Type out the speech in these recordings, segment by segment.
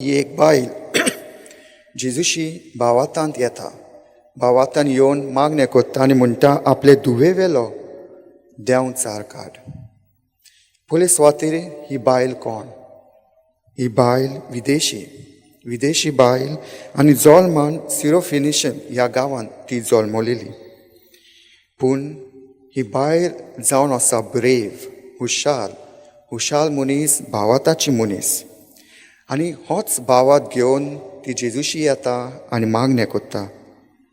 ही एक बायल जेजूशी भावातांत येता. भावातान येवन मागणें कोत्ता आनी म्हणटा, आपले धुवे वेलो देंवचार काड. पयले सुवातेर ही बायल कोण? ही बायल विदेशी, विदेशी बायल आनी जल्मान सिरोफिनिशन ह्या गांवांत ती जल्मलेली. पूण ही बायल जावन आसा ब्रेव, हुशार, हुशार मनीस, भावाताची मनीस. आनी होच भावात घेवन ती जेजूशी येता आनी मागणें कोत्ता,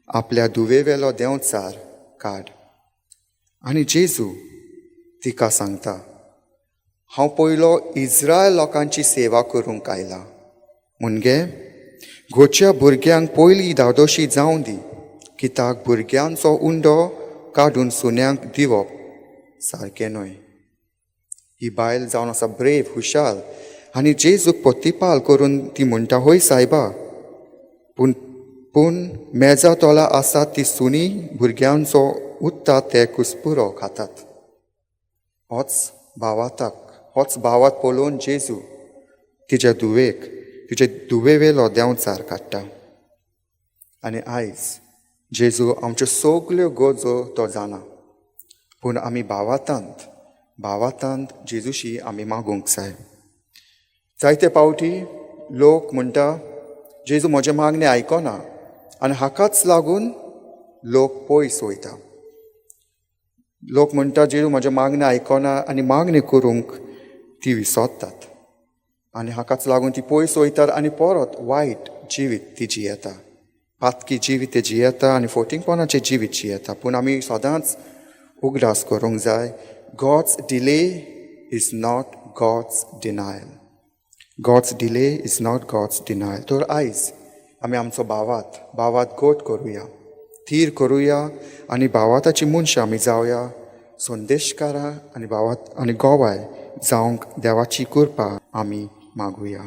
आपल्या धुवे वेलो देंवचार काड. आनी जेजू तिका सांगता, हांव पयलो इज्रायल लोकांची सेवा करूंक आयला, मुणगे घोच्या भुरग्यांक पयलीं धादोशी जावं दी, कित्याक भुरग्यांचो उंडो काडून सुण्यांक दिवप सारकें न्हय. ही बायल जावन आसा ब्रेव, हुशार आनी जेजूक प्रतिपाल करून ती म्हणटा, हय सायबा, पूण मेजा तोला आसा ती सुणी भुरग्यांचो उत्ता ते कुसपुरो खातात. होच भावाताक, होच भावात पळोवन जेजू तिच्या धुवेक, तिचे धुवे वेलो देंवचार काडटा. आनी आयज जेजू आमच्यो सगल्यो गरजो तो जाणा, पूण आमी भावातांत जेजूशी आमी मागूंक जाय. जायते पावटी लोक म्हणटा, जेजू म्हजें मागणें आयकना, आनी हाकाच लागून लोक पयस वयता. लोक म्हणटा, जेजू म्हजें मागणें आयकना, आनी मागणें करूंक ती विसरतात आनी हाकाच लागून ती पयस वयतात आनी परत वायट जिवीत ती जियेता, पातकी जिवीत ते जियेता आनी फोटिंगपणाचें जिवीत जियेता. पूण आमी सदांच उगडास करूंक जाय, God's delay is not God's denial. God's delay is not God's denial. तर आयज आमी आमचो भावात गोट करुया, थीर करुया आनी भावाताची मनशां आमी जावया, संदेशकारां आनी भावात आनी गोवाय जावंक देवाची कृपा आमी मागुया.